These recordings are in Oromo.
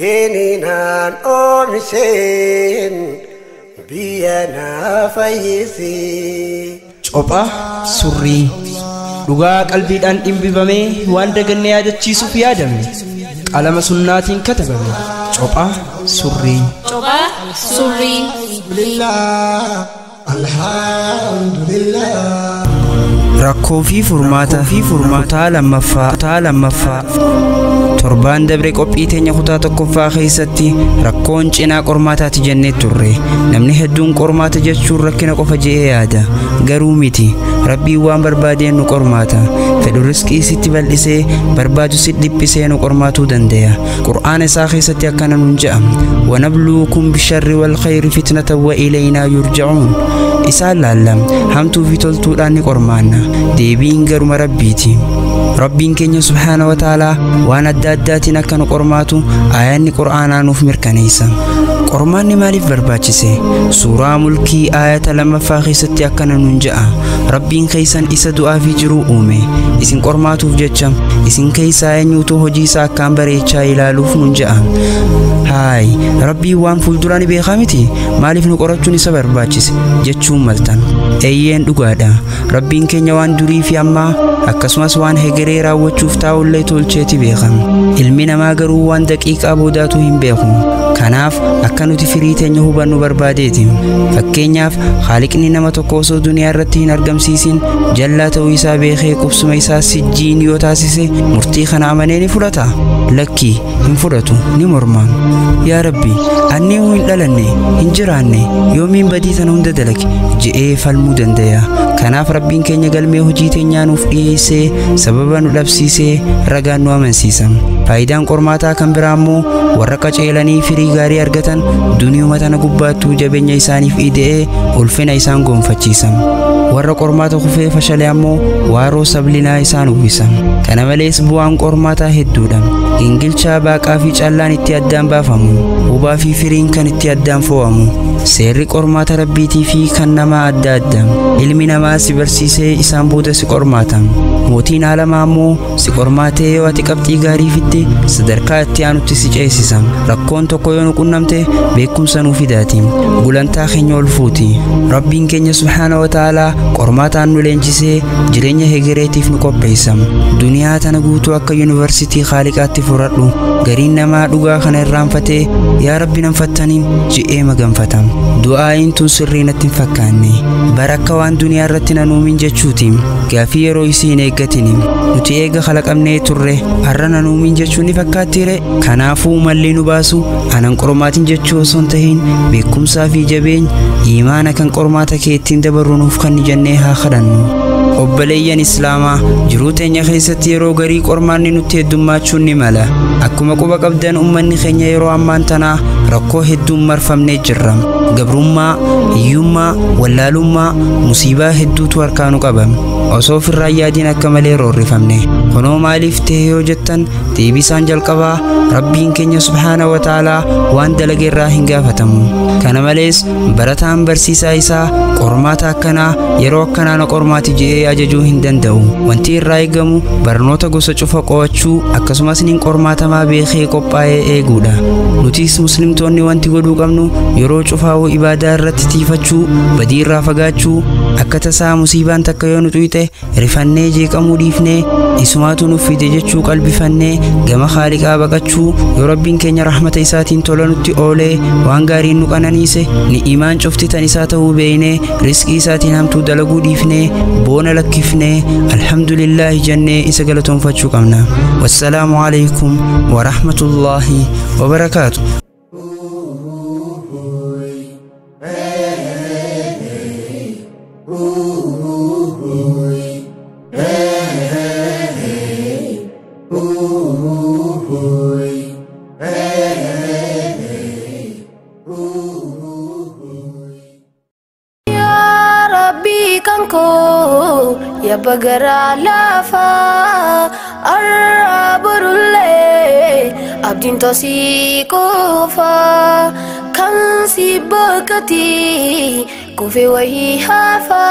Kininaan oomisheen biyya naa fayyisi. Cophaa surrii dhugaa qalbiidhaan dhimbifamee waan daganne yaadachiisuuf yaadame qalama sunnaatiin katabame. Cophaa surrii. Cophaa surrii. Alhamdulillah, alhamdulillah. Rakkoo fi furmaata kutaa lammaffaa. Kutaa lammaffaa. Torbaan dabre qophii teenya kutaa tokkoffaa keessatti rakkoon cinaa qormaataati jennee turre. Namni hedduun qormaata jechuun rakkina qofa je'ee yaada. Garuu miti. Rabbiin waan barbaadeen nu qormaata. Fedhu riskii sitti bal'isee barbaadu si dhiphisee nu qormaatuu danda'a. Qur'aana isaa keessatti akkana nuun je'a. Wanabluukum bisharri wal khayri fitnatan wa ilaynaa yurja'uun. Isaan laalla hamtuu fi toltuudhaan ni qormaanna. Deebiin garuma Rabbiiti. Rabbiin keenya subhaana wa ta'aalaa waan adda addaatiin akka nu qormaatu aayanni Qur'aanaa nuuf mirkaneessa. Qormaanni maaliif barbaachise? Suuraa Mulkii aayata lammaffaa keessatti akkana nuun je'a. Rabbiin keessan isa du'aa fi jiruu uume. Isin qormaatuuf jecha isin keessaa eenyuutu hojii isaa akkaan bareechaa ilaaluuf nuun je'a. Haay, Rabbiin waan fuulduraa ni beekaa miti? Maaliif nu qorachuun isa barbaachise? Jechuun maltan. Eeyyeen dhugaadha. Rabbiin keenya waan durii fi ammaa akkasumas waan hegeree raawwachuuf taa'ullee tolcheeti beeka. Ilmi namaa garuu waan daqiiqaa boodaatu hin beeku. Kanaaf akka nuti firii teenya hubannu barbaadeeti. Fakkeenyaaf Haaliqni nama tokko osoo duniyaa irratti hin argamsiisin jallaa ta'uu isaa beekee qubsuma isaa sijjiin yoo taasise murtii kana amanee ni fudhata? Lakki, hin fudhatu, ni morma. Yaa Rabbi, anni hoo hin dhalanne, hin jiraanne, yoomiin badii tana hunda dalage je'ee falmuu danda'a. Kanaaf Rabbiin keenya galmee hojii teenyaa nuuf dhiyeessee sababa nu dhabsiisee ragaan nu amansiisa. Faayidaan qormaataa kan biraa immoo warra qaceelanii firii gaarii argatan duniyuma tana gubbaattuu jabeenya isaaniif ida'ee ulfina isaan gonfachiisa. Warra qormaata kufee fashale ammoo waaroo sablinaa isaan uwwisa. Kana malees bu'aan qormaataa hedduudha. Gingilchaa baaqaa fi callaan itti addaan baafamu. Hubaa fi firiin kan itti addaan fo'amu. Seerri qormaata Rabbiitii fi kan namaa adda adda. Ilmi namaa si barsiisee isaan booda si qormaata. Mootiin aalamaa ammoo si qormaatee yoo ati qabxii gaarii fidde sadarkaa itti aanutti si ceesisa. Rakkoon tokko yoo nu qunnamte beekumsa nuu fidaati. Gulantaa keenya ol fuuti. Rabbiin keenya subhaana wa ta'aalaa qormaataan nu leenjisee jireenya hegereetiif nu qopheessa. Duniyaa tana guutuu akka yuunivarsiitii Haaliqaatti furadhu. Gariin namaa dhugaa kana irraanfatee yaa Rabbi nan fattaniin je'ee maganfata. Du'aa'iin tun sirrii natti hin fakkaanne. Bara akka waan duniyaa irratti nan uumin jechuuti. Gaafii yeroo isii hin eeggatini. Nuti eega kalaqamnee turre har'a nan uumin jechuun ni fakkaattiire. Kanaafuu malli nu baasu anan qormaatiin jechuu osoo hin tahin beekumsaa fi jabeenya imaana kan qormaata kee ittiin dabarru nuuf kan jennee haa kadhannu. Obboleeyyan Islaamaa jiruu teenya keessatti yeroo garii qormaanni nutti heddummachuun ni mala. Akkuma quba qabdan ummanni keenya yeroo ammaan tanaa rakkoo hedduun marfamnee jirra. Gabrummaa, hiyyummaa, wallaalummaa, musiibaa hedduutu harkaa nu qaba. Osoo ofirraa yaadiin akka malee roorrifamne. Kunoo maaliif ta'e yoo jettan deebisaan jalqabaa Rabbiin keenya subhaana wa ta'aalaa waan dalage irraa hin gaafatamu. Kana malees barataan barsiisaa isaa qormaata akkanaa yeroo akkanaa na qormaati je'ee ajajuu hin danda'u. Wanti irraa eegamu barnoota gosa cufa qo'achuu akkasumas nin qormaatamaa beekee qophaa'ee eeguudha. Nutis muslimtoonni wanti godhuu qabnu yeroo cufaa'uu ibaadaa irratti tiifachuu, badii irraa fagaachuu, akka tasaa musiibaan takka yoo nu xuyxe rifannee jeeqamuu dhiifnee isumaatu nuuf fide jechuu qalbifannee gama Haaliqaa baqachuu, yoo Rabbiin keenya rahmata isaatiin tola nutti oolee waan gaariin nu qananiise ni'imaan cufti tan isaa ta'uu beeynee riskii isaatiin hamtuu dalaguu dhiifnee boona lakkifnee alhamdulillaahi jennee isa galatoonfachuu qabna. Wassalaamu alaikum wa rahmatullaahi wa barakaatu. Yaa Rabbi kan koo yaa bagaraa lafaa arra borullee abdiin tosii qofaa kan si boqotee kufee wayii hafaa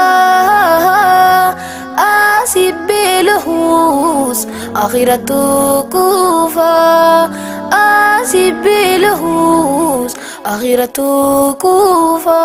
asi beelahus akhirattu kufaa asi beelahus. Akhiratu kufa.